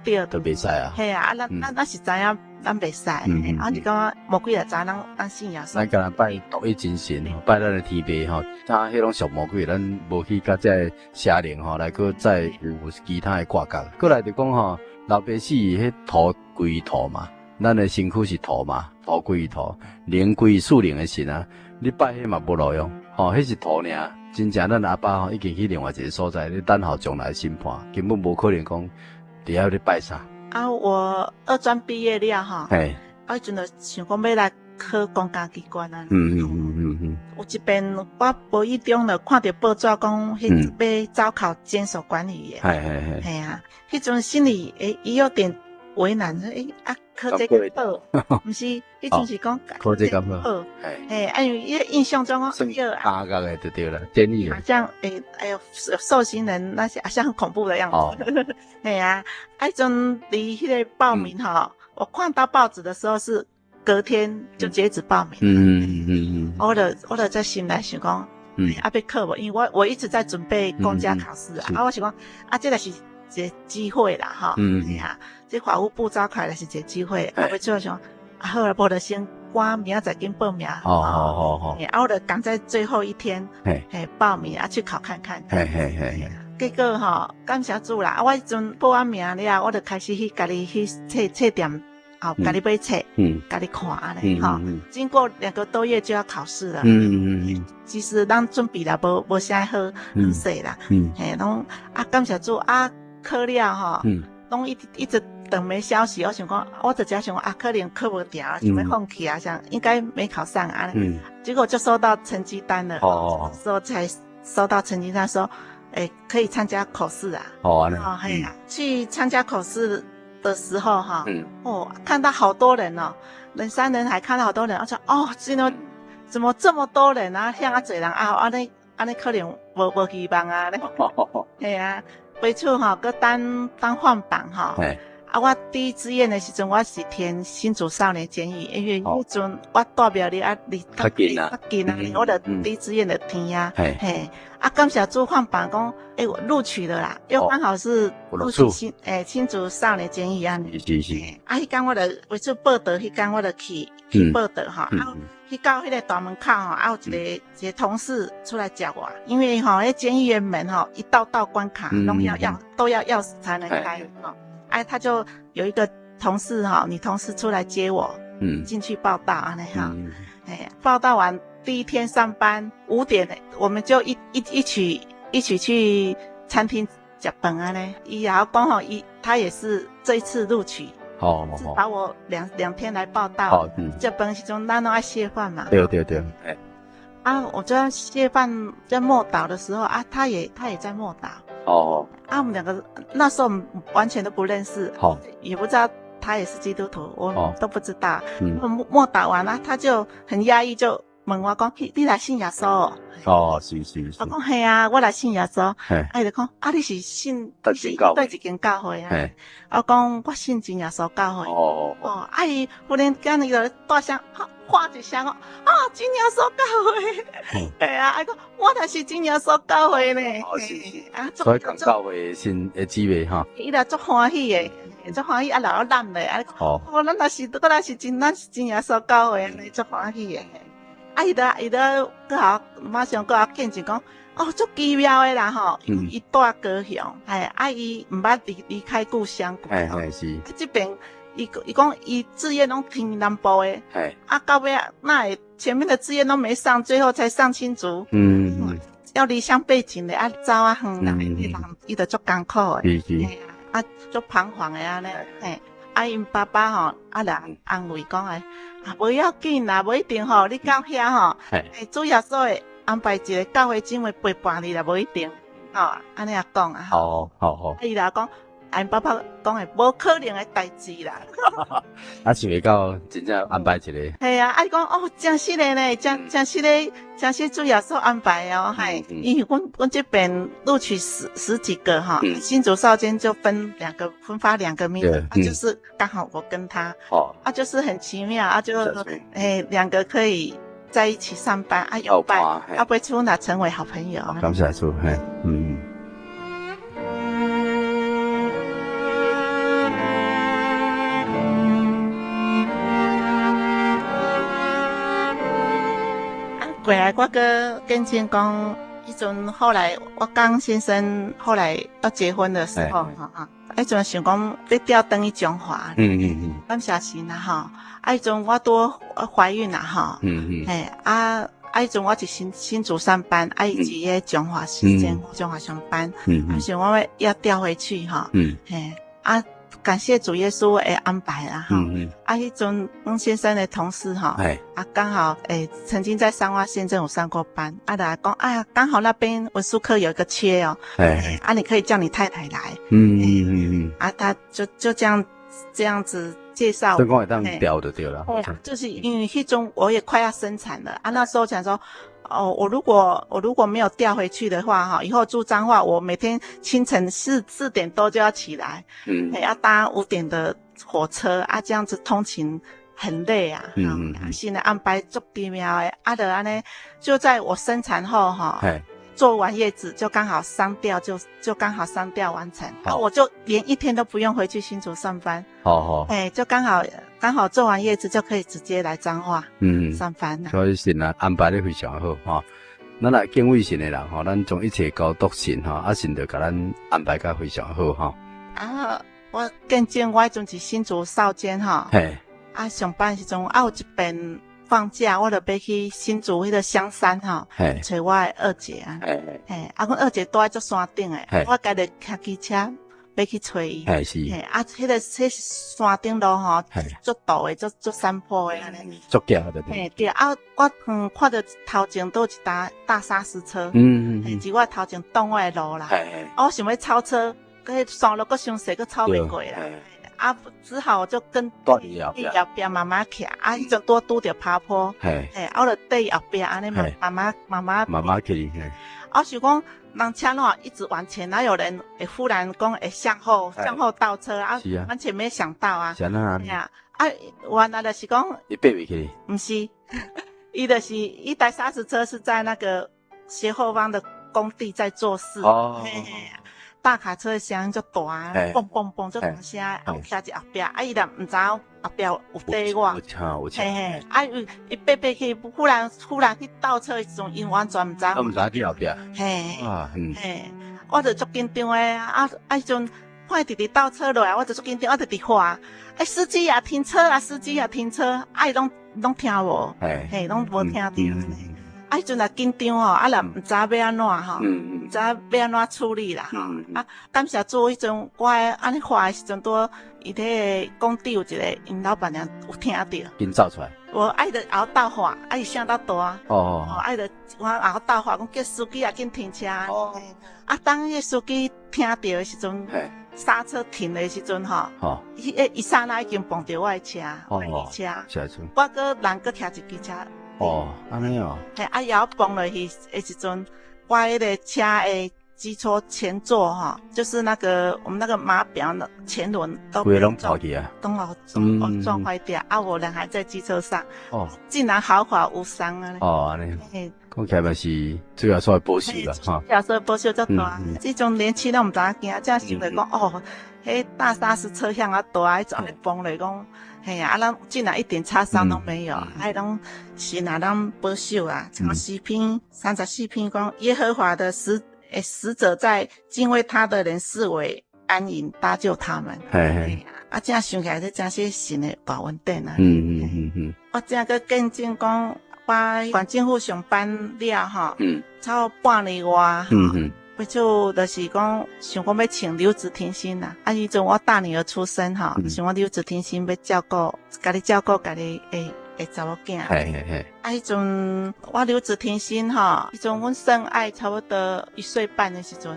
Speaker 2: 對。
Speaker 1: 就袂使啊。
Speaker 2: 嘿啊，啊，咱是知影咱袂使，啊，就感覺魔鬼也知影咱信耶穌。
Speaker 1: 咱敢若拜獨一真神，拜咱的天父吼，他彼攏屬魔鬼，咱無去佮這个邪靈吼來閣再有其他的掛角。過來就講吼，老爸死彼土歸土嘛，咱的身軀是土嘛，土歸土，靈歸屬靈的神啊。你拜彼嘛無路用，吼，彼是土爾。真正咱阿爸吼已經去另外一個所在，咧等候將來審判，根本無可能講佇遐咧拜啥。
Speaker 2: 啊，我二專畢業了吼，啊，彼陣就想講欲來考公家機關啊。有一遍我無意中就看著報紙講，彼欲招考監所管理員。嘿啊，彼陣心裡會有點為難，欸，啊，考這個好，毋是，彼陣是講
Speaker 1: 考這個
Speaker 2: 好，嘿，啊，因為伊印象中講，
Speaker 1: 加工的就對了，建議
Speaker 2: 好像欸，哎喲，受刑人那些好像很恐怖的樣子，嘿啊，彼陣離彼個報名吼，我看到報紙的時候是隔天就截止報名。我就在心內想講，啊，欲考無？因為我一直在準備公家考試啊，啊，我想講，啊，這個是一個機會啦，吼，嘿啊，這法務部招考來是一個機會，啊，欲做想，啊，好啦，無就先趕明仔載緊報名。啊，我就趕在最後一天，嘿，報名啊，去考看看。結果吼，感謝主啦！啊，我彼陣報完名了，我就開始去家己去冊冊店，哦，家己買冊，家己看按呢，吼。經過兩個多月就要考試了。其實咱準備了無啥好好勢啦。嘿，攏啊，感謝主啊，考了吼，攏一直等沒消息，我想講，我就只想講啊，可能考無著，想欲放棄啊，想應該沒考上啊。結果就收到成績單了。說才收到成績單說，欸，可以參加口試啊！
Speaker 1: 哦，
Speaker 2: 嘿啊，去參加口試的時候哈，哦，看到好多人哦，人山人海，看到好多人，我說哦，怎麼這麼多人啊？遐濟人啊，按呢按呢可能無希望啊！嘿啊，回厝吼，閣等等放榜吼。啊，我第一志願的時陣，我是填新竹少年監獄，因為彼陣我住廟里啊，離
Speaker 1: 較近啊，
Speaker 2: 較近啊，我就第一志願就填啊，嘿，啊，感謝主放榜講，欸，我錄取了啦，又剛好是錄取新竹少年監獄按呢。
Speaker 1: 是是。
Speaker 2: 啊，彼工我就為出報到，彼工我就去報到吼，啊，去到彼個大門口吼，啊，有一個同事出來接我，因為吼，彼監獄的門吼，一道道關卡，攏要都要鑰匙才能開吼。哎，他就有一個同事哈，女同事出來接我，進去報到按呢哈，哎，報到完第一天上班5點，我們就一起去餐廳食飯按呢。伊也剛好他也是這一次錄取，是把我兩天來報到，食飯時陣咱攏愛謝飯嘛，
Speaker 1: 對對對，哎，
Speaker 2: 啊，我在謝飯在默禱的時候啊，他也在默禱。啊，我們兩個那時候完全都不認識，也不知道他也是基督徒，我都不知道。默禱完了，他就很壓抑，就問我講：你來信耶穌？
Speaker 1: 哦，是是是。
Speaker 2: 我講係啊，我來信耶穌。啊，伊就講啊，你是信佗一間教會啊？我講我信真耶穌教會。哦，啊，伊忽然間伊就大聲喊一聲講啊，真耶穌教會。係啊，啊講我若是真耶穌教會呢。
Speaker 1: 哦，是是。
Speaker 2: 啊，
Speaker 1: 所以講教會信的姊妹哈。
Speaker 2: 伊就足歡喜的，足歡喜啊，來我攬咧啊，哦，咱是真耶穌教會，按呢足歡喜的。啊，伊就閣予馬上閣予見證講，哦，足奇妙的啦吼！伊住高雄，哎，啊，伊毋捌離開故鄉。
Speaker 1: 嘿是。
Speaker 2: 啊，這邊伊講伊志願攏填南部的，啊，到尾哪會前面的志願攏沒上，最後才上新竹。要離鄉背井的啊，走啊遠啦，伊人伊就足艱苦的。
Speaker 1: 是是。
Speaker 2: 啊，足彷徨的按呢，嘿，啊，𪜶爸爸吼，啊來安慰講的，啊，無要緊啦，無一定吼，你到遐吼，欸，主耶穌會安排一個教會姊妹陪伴你啦，無一定，吼，按呢也講啊。
Speaker 1: 好，好，好。
Speaker 2: 啊，伊就講， 𪜶爸爸講的無可能的代誌啦。
Speaker 1: 啊，想袂到真正安排一个。
Speaker 2: 係啊，啊伊講哦，真實的呢，真真實的，真實主耶穌安排哦，嘿，因為阮這邊錄取十幾個哈，新竹少監就分兩個，分發兩個名額，啊，就是剛好我跟他，哦，啊，就是很奇妙，啊，就兩個可以在一起上班，啊，有伴，啊，袂出那成為好朋友。
Speaker 1: 感謝主，嘿，嗯。
Speaker 2: 過來我閣見證講，彼陣後來我江先生後來要結婚的時候，哈啊，彼陣想講欲調轉去彰化，感謝神啦吼，啊，彼陣我拄懷孕啦吼，嘿啊啊，彼陣我佇新竹上班，啊，伊佇咧彰化時間彰化上班，啊，想我要調回去吼，嘿啊。感謝主耶穌的安排啦，哈！啊，彼陣阮先生的同事哈，啊，剛好曾經在彰化縣政府上過班，啊，來講啊，剛好那邊文書科有一個缺哦，啊，你可以叫你太太來，啊，他就這樣子介紹，
Speaker 1: 所以講會當調就對了，
Speaker 2: 就是因為彼陣我也快要生產了，啊，那時候想說。哦，我如果沒有調回去的話，哈，以後住彰化，我每天清晨四點多就要起來，要搭5點的火車啊，這樣子通勤很累啊。現在安排足奇妙的，啊，就按呢，就在我生產後，哈，做完月子就剛好商調，就剛好商調完成，啊，我就連一天都不用回去新竹上班。
Speaker 1: 好好，
Speaker 2: 就剛好做完月子就可以直接來彰化，上班啦。
Speaker 1: 所以神啊安排得非常好吼。咱若敬畏神的人吼，咱將一切交託神吼，啊神就共咱安排甲非常好吼。
Speaker 2: 啊，我見證我彼陣佇新竹少監吼，啊上班時陣啊有一遍放假，我就欲去新竹彼個香山吼，揣我的二姐啊，嘿，啊阮二姐住佇足山頂的，我家己騎機車。欲去揣伊，嘿，啊，彼山頂路吼，足陡的，足山坡的按呢，
Speaker 1: 足急的。
Speaker 2: 嘿，對，啊，我看著頭前都有一台大砂石車，佇我頭前擋我的路啦，啊，我想欲超車，彼山路閣傷細，閣超袂過啦，啊，只好就跟佇後壁慢慢騎，啊，彼陣拄拄著爬坡，嘿，啊，我就綴伊後壁按呢慢慢慢慢
Speaker 1: 慢慢騎，
Speaker 2: 啊，我想講。人車攏一直往前，哪有人會忽然講會向後倒車啊？完全沒想到啊！啊，原來就是講，
Speaker 1: 伊爬袂起。
Speaker 2: 毋是，伊就是一台砂石車是在那個斜後方的工地在做事。哦。大卡車的聲音足大，嘣嘣嘣足大聲，啊，有徛佇後壁，啊，伊若毋知影後壁有綴我，嘿嘿，啊，伊爬爬去，忽然去倒車的時陣，𪜶完全毋知。
Speaker 1: 都毋知去後壁。
Speaker 2: 嘿，嘿，我就足緊張的，啊啊！彼陣看伊直直倒車落來，我就足緊張，我就直喊，欸，司機啊，停車啊，司機啊，停車！啊，伊攏聽無，嘿，攏無聽著。啊，彼陣若緊張吼，啊，若毋知欲按怎吼，毋知欲按怎處理啦。啊，感謝主，彼陣我按呢喊的時陣，拄伊佇工地有一個𪜶老闆娘有聽著。
Speaker 1: 緊走出來。
Speaker 2: 無愛著後鬥喊，啊伊聲鬥大。
Speaker 1: 哦。
Speaker 2: 愛著我後鬥喊，講叫司機啊緊停車。哦。啊，當彼個司機聽著的時陣，剎車停的時陣吼，彼一剎那已經碰著我的車，我的車。我閣人閣騎一支車。
Speaker 1: 哦，按呢哦。
Speaker 2: 嘿，啊，枵碰落去的時陣，我彼個車的機車前座吼，就是那個我們那個碼錶的前輪都
Speaker 1: 規個攏破去啊，
Speaker 2: 攏撞壞掉，啊，我人還在機車上，哦，竟然毫髮無傷啊！
Speaker 1: 哦，按呢，講起來嘛是主耶穌的保守啦，哈，
Speaker 2: 主耶穌的保守足大，這種年輕攏毋知影驚，才想著講哦，彼大砂石車遐爾大，彼陣碰落講。嘿啊，咱竟然一點擦傷都沒有，還攏神啊，咱保守啊。像詩篇34篇講，耶和華的使者在敬畏他的人四圍安營搭救他們。
Speaker 1: 嘿嘿，
Speaker 2: 啊，這樣想起來，這真是神的大恩典啊。我這閣見證講，我縣政府上班了吼，差不多半年外。尾厝就是講，想講欲請留職停薪啦。啊，彼陣我大女兒出生吼，想講留職停薪欲照顧，家己照顧家己的的查某囝。嘿嘿嘿。啊，彼阵我留职停薪吼，彼阵阮圣爱差不多1岁半的时阵。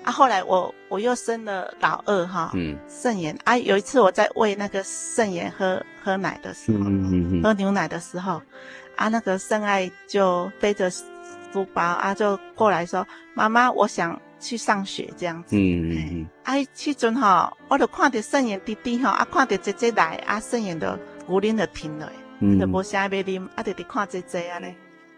Speaker 2: 啊，后来我又生了老二哈。圣言啊，有一次我在喂那个圣言喝喝奶的时候，喝牛奶的时候，啊，那个圣爱就背着书包啊，就过来说：“妈妈，我想去上学。”这样子。啊，彼阵吼，我就看著圣言弟弟吼，啊，看著姐姐來，啊，聖言就牛奶就停落，就無啥欲啉，啊，就佇看姐姐按呢。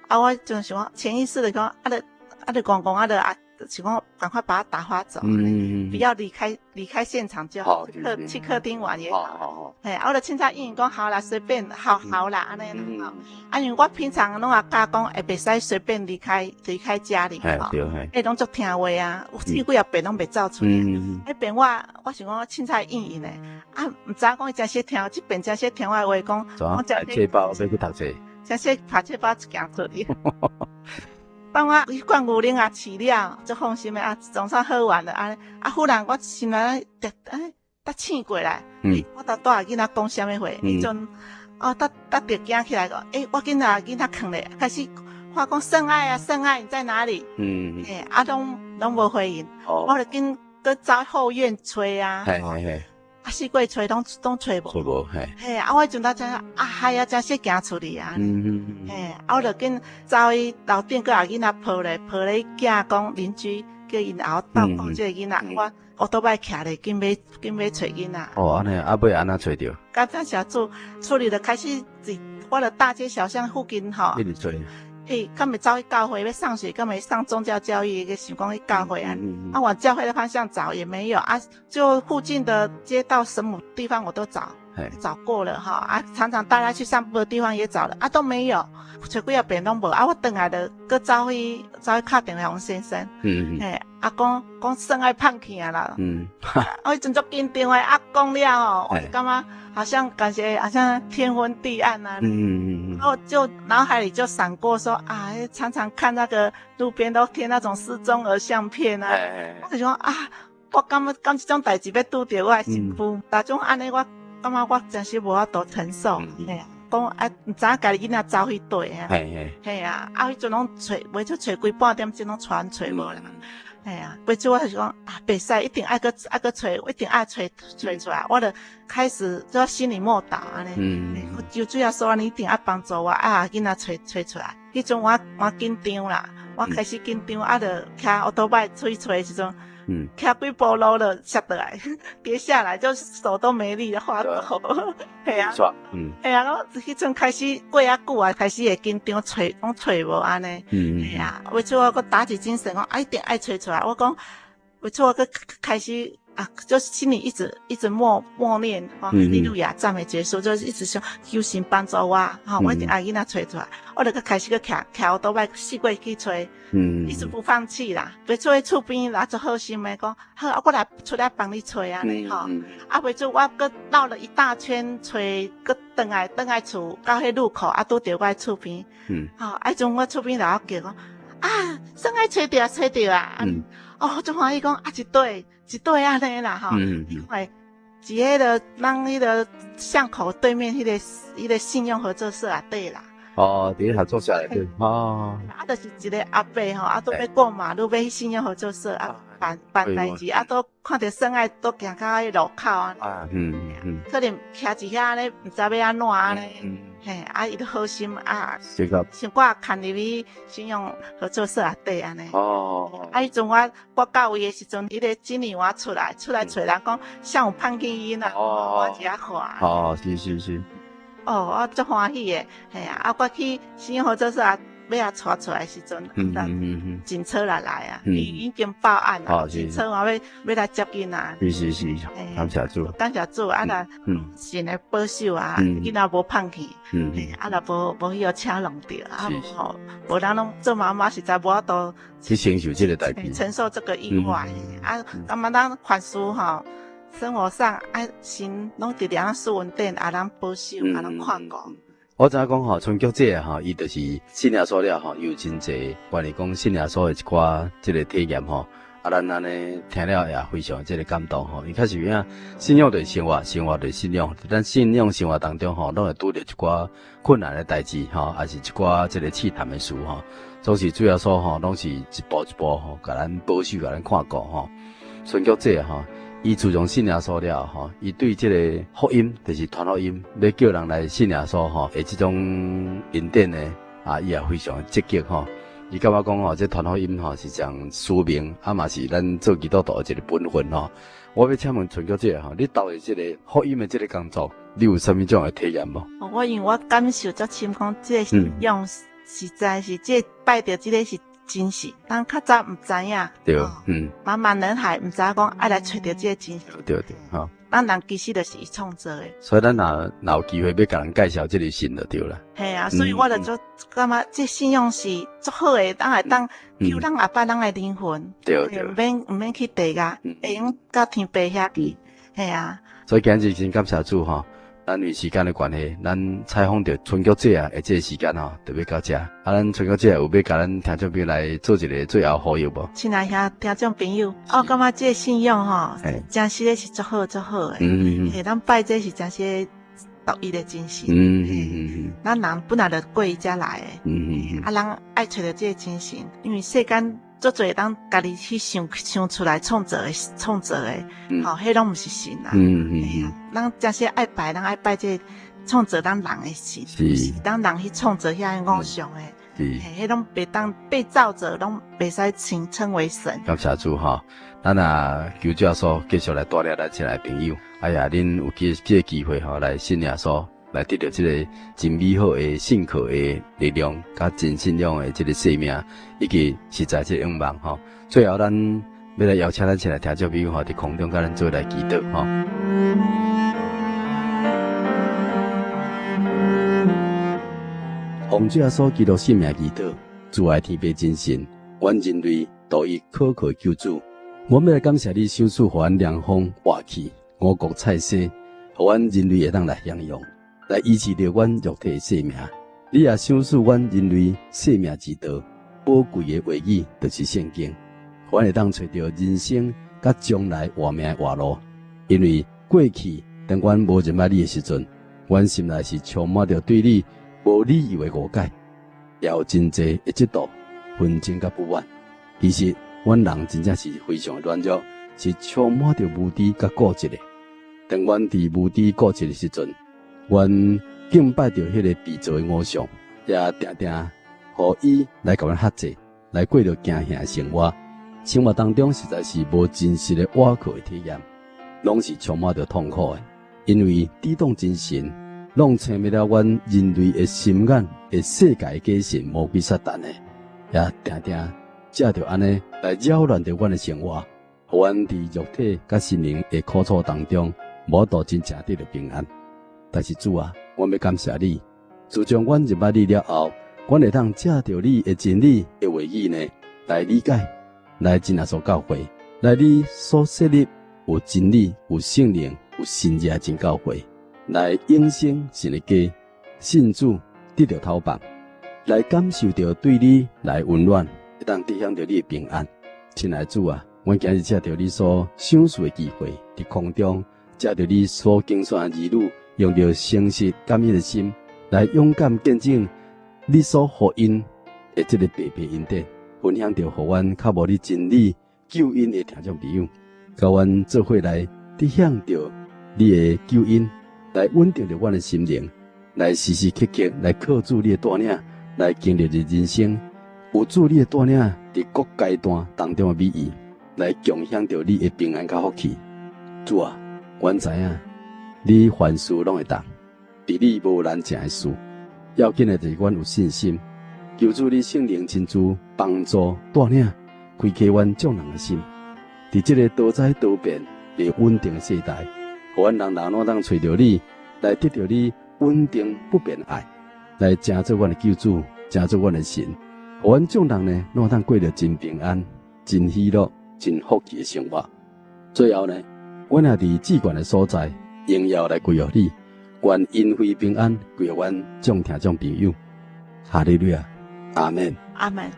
Speaker 2: 啊，我就想講潛意識的講，啊，就啊，就講講啊，就啊，想講趕快把他打發走，不要離開現場就好，去客廳玩也好。嘿，啊，我就凊彩應講好啦，隨便，好好啦，按呢啦。啊，因為我平常攏也教講會袂使隨便離開家裡，吼，欸，攏足聽話啊，有幾仔遍攏袂走出去。彼遍我想講我凊彩應應的，啊，毋知影講伊誠實聽，這遍誠實聽我的話講，
Speaker 1: 我書包欲去讀冊，
Speaker 2: 誠實拍書包行出去。當我去灌牛奶啊，飼了，足放心的啊，總算喝完了啊啊！忽然我心內哎，才醒過來，我頭拄仔囡仔講啥物話？彼陣哦，才才著驚起來講，欸，我囡仔囡仔囥咧，開始話講聖愛啊，聖愛你在哪裡？欸，啊，攏攏無回應，我就緊閣走後院揣啊。
Speaker 1: 嘿嘿嘿。
Speaker 2: 啊，四界揣攏攏揣無。
Speaker 1: 揣無嘿。
Speaker 2: 嘿，啊，我彼陣才知影，啊，嗨啊，誠實行出去啊。嘿，啊，我就緊走去樓頂，閣予囡仔抱咧，抱咧囝講鄰居叫𪜶後鬥顧這個囡仔，我烏托邦徛咧，緊欲緊欲揣囡仔。
Speaker 1: 哦，按呢，啊，尾按怎揣著？
Speaker 2: 感謝主，處理的開始佇我的大街小巷附近吼。
Speaker 1: 一直揣。
Speaker 2: 欸，敢會走去教會欲上學，敢會上宗教教育，想講去教會啊？啊，往教會的方向找也沒有啊，就附近的街道什麼地方我都找，找過了哈啊，常常帶他去散步的地方也找了啊，都沒有，揣幾仔遍攏無啊，我轉來就閣走去走去敲電話予先生，嘿，啊講講聖愛胖去啊啦，我彼陣足緊張的，啊講了吼，我就感覺好像感覺好像天昏地暗啊，然後就腦海裡就閃過說啊，常常看那個路邊都貼那種失蹤兒相片啊，我就講啊，我感覺敢這種代誌欲拄著我的身軀，但種按呢我感覺我真是無法度承受，嘿啊，講啊，毋知影家己囡仔走去佗啊，嘿啊，啊彼陣攏揣，袂出揣規半點鐘攏全揣無啦。嘿啊，袂做我就是講啊，袂使，一定愛閣愛閣揣，一定愛揣揣出來。我就開始就心裡默禱按呢，求主耶穌，你一定愛幫助我啊，囡仔揣揣出來。彼陣我我緊張啦，我開始緊張，啊，就騎烏托邦出去揣的時陣，騎幾步路就摔落來，跌下來就手都沒力了，發抖。嘿啊，嘿啊，我彼陣開始過較久啊，開始會緊張，揣攏揣無按呢。嘿啊，為此我閣打起精神，講啊，一定愛揣出來。我講，為此我閣開始啊，就心裡一直一直默默念，哈，利路亞讚美耶穌，就一直想求神幫助我，哈，我一定愛囡仔揣出來。我就閣開始閣騎騎烏托邦四界去揣，一直不放棄啦。袂做喺厝邊也足好心的講，好，啊，我來出來幫你揣按呢，吼。啊，袂做我閣繞了一大圈揣，閣轉來轉來厝到彼路口，啊，拄著我的厝邊，吼，啊，彼陣我厝邊就我叫講，啊，聖愛揣著啊，揣著啊，哦，足歡喜講，啊，一對一對按呢啦，吼，因為佇彼個咱彼個巷口對面彼個信用合作社內底啦。
Speaker 1: 哦，佇合作社內底，哦。
Speaker 2: 啊，就是一個阿伯吼，啊，拄欲過馬路，欲去信用合作社啊，辦辦代誌，啊，都看著聖愛都行到彼路口啊。可能徛佇遐咧，毋知欲按怎按呢。嘿，啊，伊都好心啊，先掛牽入去信用合作社內底按呢。啊，彼陣我到位的時陣，彼個經理我出來出來揣人講，啥有胖去囡仔，我佇遐看。
Speaker 1: 哦，是是是。
Speaker 2: 哦，我足歡喜的，嘿啊！啊，我去信用合作社欲予帶出來時陣，警車來來啊，已已經報案啦，警車嘛欲欲來接囡仔。
Speaker 1: 是是是，感謝主。
Speaker 2: 感謝主，啊若神的保守啊，囡仔無胖去，啊若無無去予車撞著，啊無吼，無咱攏做媽媽實在無法度
Speaker 1: 去承受這個代誌，
Speaker 2: 承受這個意外，啊，感覺咱凡事吼。生活上啊，神攏佇咧賜恩典，啊，咱保守，啊，咱看顧。
Speaker 1: 我知影講吼，春菊姐吼，伊就是信耶穌了吼，有真濟關於講信耶穌的一寡這個體驗吼。啊，咱按呢聽了也非常這个感動吼，伊確實有影，信仰就是生活，生活就是信仰。佇咱信仰生活當中吼，攏會拄著一寡困難的代誌吼，抑是一寡這个試探的事吼，總是主耶穌吼，攏是一步一步吼，共咱保守，共咱看顧吼。春菊姐吼，伊自從信耶穌了吼，伊對這个福音，就是傳福音，欲叫人來信耶穌吼，的這種恩典呢，啊，伊也非常積極吼。伊感覺講吼，這傳福音吼是一項使命，啊嘛是咱做基督徒的一個本分吼。我欲請問春菊姐吼，你投入這个福音的這个工作，你有啥物種的體驗無？
Speaker 2: 我因為我感受足深，講這个信仰實在是這個拜著這个是真實，咱較早毋知影。
Speaker 1: 對，嗯。
Speaker 2: 茫茫人海，毋知影講愛來揣著這个真實。
Speaker 1: 對對，吼。
Speaker 2: 咱人其實就是伊創造的。
Speaker 1: 所以咱若有機會欲共人介紹這个神就對啦。
Speaker 2: 嘿啊，所以我就足感覺這信仰是足好的，咱會當救咱後擺咱的靈魂。
Speaker 1: 對對。
Speaker 2: 毋免去地獄，會用到天父遐去。嘿啊。
Speaker 1: 所以今日真感謝主吼。咱因為時間的關係，咱採訪著春菊姐啊，的這个時間吼，就欲到這。啊，咱春菊姐有欲共咱聽眾朋友來做一个最後呼籲無？
Speaker 2: 親愛兄聽眾朋友，我感覺這个信仰吼，真實的是足好足好的。嘿，咱拜這是真實獨一的真神。咱人本來就過伊遮來的。啊，人愛揣著這个真神，因為世間足濟人家己去想想出來創造的，創造的，吼，彼攏毋是神啊。咱真是愛拜，咱愛拜這个創造咱人的神，是咱人去創造遐个偶像的。彼攏袂當被造者，攏袂使稱稱為神。
Speaker 1: 感謝主吼，咱啊求主耶穌繼續來帶領咱親愛朋友。哎呀，恁有這个機會吼來信耶穌，來得著這个真美好的信靠的力量，佮真信仰的這个生命，以及實在這个願望吼。最後，咱欲來邀請咱親愛聽眾朋友吼，佇空中佮咱做來祈禱吼。奉主耶穌基督聖名祈禱，慈愛天父真神，阮人類獨一可靠救主，我們欲來感謝你賞賜予阮涼風、活氣、五穀菜蔬，予阮人類會當來享用，來維持著阮肉體的生命。你也賞賜阮人類生命之道，寶貴的話語就是聖經，予阮會當揣著人生佮將來活命的活路。因為過去當阮無認捌你的時陣，阮心內是充滿著對你無理由的誤解，也有真濟的嫉妒、紛爭佮不滿。其實，阮人真正是非常軟弱，是充滿著無知佮固執的。當阮佇無知固執的時陣，阮敬拜著彼个被造的偶像，也定定予伊來共阮轄制，來過著驚嚇的生活。生活當中實在是無真實的倚靠的體驗，攏是充滿著痛苦的。因為抵擋真神，攏清滅了阮人類的心眼的世界的假神魔鬼撒旦的，也定定藉著按呢來擾亂著阮的生活，予阮佇肉體佮心靈的苦楚當中，無法度真正得著平安。但是主啊，阮欲感謝你，自從阮認捌你了後，阮會當藉著你的真理的話語呢，來理解，來真耶穌教會，來你所設立有真理、有聖靈、有神蹟的真教會，來永生神的家，信主得著頭放，來感受著對你來溫暖，會當得享著你的平安。親愛的主啊，阮今日藉著你所賞賜的機會，佇空中藉著你所揀選的兒女，用著誠實感恩的心，來勇敢見證你所予𪜶的這个白白恩典，分享著予阮較無你真理救恩的聽眾朋友，佮阮做伙來得享著你的救恩，來穩定著阮的心靈，來時時刻刻來靠主你的帶領，來經歷著人生，有主你的帶領，佇各階段當中的美意，來共享著你的平安佮福氣。主啊，阮知影你凡事攏會當，佇你無難成的事。要緊的就是阮有信心，求主你聖靈親自幫助帶領，開啟阮眾人的心，佇這个多災多變、袂穩定的世代，予阮人人攏當揣著你，來得著你穩定不變的愛，來成做阮的救主，成做阮的神，予阮眾人呢，攏當過著真平安、真喜樂、真福氣的生活。最後呢，阮也佇至懸的所在，榮耀來歸予你，願恩惠平安歸予阮眾聽眾朋友。哈利路亞，阿們，
Speaker 2: 阿們。